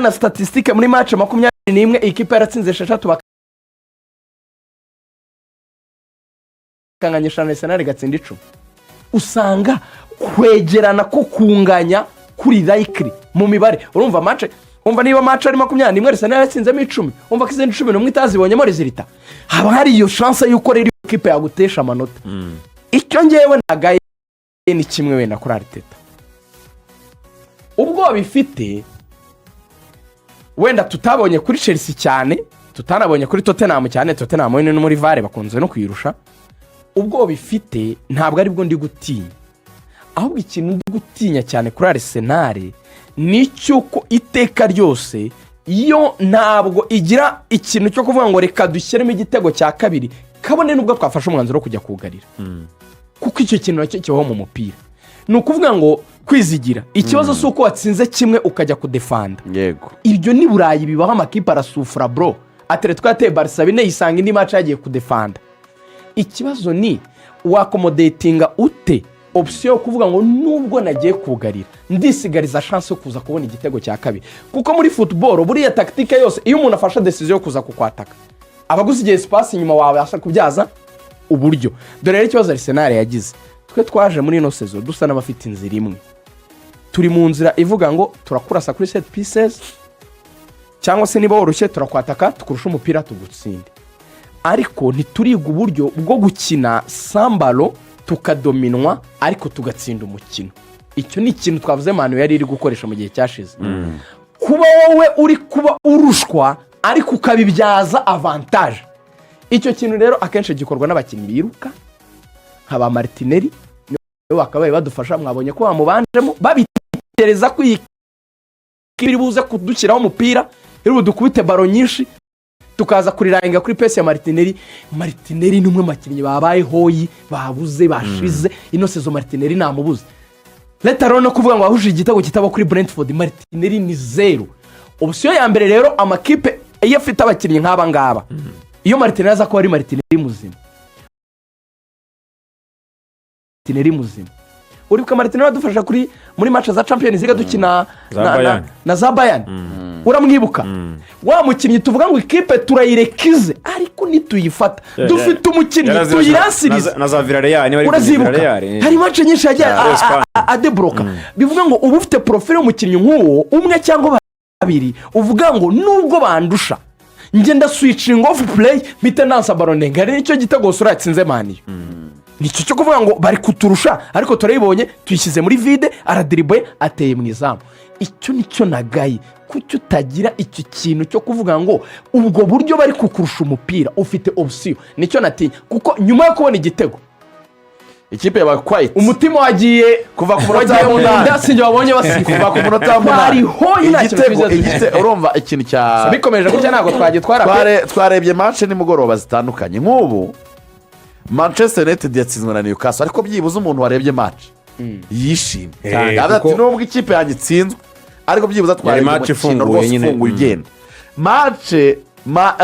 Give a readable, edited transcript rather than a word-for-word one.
Na statistique muri match 21, ikipe yaratsinze esheshatu, bakanganya eshanu, Arsenal igatsinda 10. Usanga kwegerana ko kunganya kuri likely mu mibare. Urumva match, umva, niba match ari 21, Arsenal yatsinzemo 10, umva ko izindi 11 itazibonyemo résultat, haba hari iyo chance y'uko rero iyo kipe yagutesha amanota. Icyo ngewe nagaye ni kimwe wenda kuri Arteta, ubwoba bifite wenda tutabonye kuri Chelsea cyane, tutanabonye kuri Tottenham cyane. Tottenham we no muri VAR bakunze no kuyirusha. Ubwoba ifite ntabwo aribwo ndi gutinya, ahubwo ikintu ndi gutinya cyane kuri Arsenal ni icy'uko iteka ryose iyo ntabwo igira ikintu cyo kuvuga ngo reka dushyiremo igitego cya kabiri, kabone nubwo twafashe umwanzuro wo kujya kugarira, kuko icyo kintu nacyo kibaho mu mupira. Ni ukuvuga ngo kwizigira, ikibazo si uko watsinze kimwe ukajya kudefanda. Ibyo ni Burayi bibaho, amakipe arasufura bro. Atletico yateye Barça 4, yisanga indi match yagiye kudefanda. Ikibazo ni waccommodatinga ute option yo kuvuga ngo nubwo nagiye kugarira, ndisigariza chance yo kuza kubona igitego cya kabiri? Kuko muri football buriya tactique yose, iyo umuntu afashe décision yo kuza kukwataka, aba agusigiye espace inyuma wabasha kubyaza uburyo. Dore rero ikibazo Arsenal yagize: twe twaje muri ino saison dusa n'abafite inzira imwe, turi mu nzira ivuga ngo turakurasa kuri set pieces, cyangwa se niba woroshye turakwataka, tukurusha umupira, tugutsinde. Ariko ntituriga uburyo bwo gukina sans ballon, tukadominwa ariko tugatsinda umukino. Icyo ni ikintu twavuze Man U yari iri gukoresha mu gihe cyashize, kuba wowe uri kuba urushwa ariko ukabibyaza avantage. Icyo kintu rero akenshi gikorwa n'abakinnyi biruka nka ba Martinelli, nibo bakabaye badufasha. Mwabonye ko bamubanjemo babitereza ko iyi kipe iri buze kudushyiraho umupira, iri budukubite ballon nyinshi, tukaza kurirangira kuri pace ya Martinelli. Martinelli ni umwe mu bakinnyi babaye hoyi, babuze, bashize ino saison. Martinelli namubuze leta rero no kuvuga ngo wahuje igitego kitaba kuri Brentford. Martinelli ni zéro. Option ya mbere rero, amakipe iyo afite abakinnyi nk'aba ngaba, iyo Martinelli aza kuba ari Martinelli muzima, Martinelli muzima, uribuka Martinelli wadufasha kuri muri match za Champions League dukina Za Bayern. Na za Bayern, uramwibuka? Wa mukinnyi tuvuga ngo ikipe turayireka ize, ariko nituyifata dufite umukinnyi tuyiransirize. Na za Villarreal, niba ari Urazibuka? Villarreal. Hari match nyinshi yagiye Espagne. adebloka. Bivuga ngo uba ufite profile y'umukinnyi nk'uwo umwe cyangwa babiri, uvuga ngo nubwo bandusha, ngenda switching off play, mpita nansa ballon nenga. Hari nicyo gitego sura yatsinze Man U, nicyo cyo kuvuga ngo bari kuturusha ariko turayibonye, tuyishyize muri vide, aradiriboye, ateye mu izamu. Icyo nicyo nagaye. Kuki utagira icyo kintu cyo kuvuga ngo ubwo buryo bari kukurusha umupira ufite option? Nicyo natinya, kuko nyuma yo kubona igitego ikipe yabaye quiet. Umutima wagiye Kuva ku munota wagiye mu wa 8. nda, sinjye wabonye basifa. Kuva ku munota wa 8. Bari hoyi, nta kintu Igitego twize. urumva ikintu cya Bikomeje gutya ntabwo twagitwara pe. Twarebye match nimugoroba zitandukanye. Nk'ubu Manchester United yatsinzwe na Newcastle, ariko byibuze umuntu warebye match yishimye. Yavuze ati nubwo ikipe yanjye itsinzwe, ariko byibuze twarebye Match umukino ifunguye rwose nyine. ufunguye ugenda match ma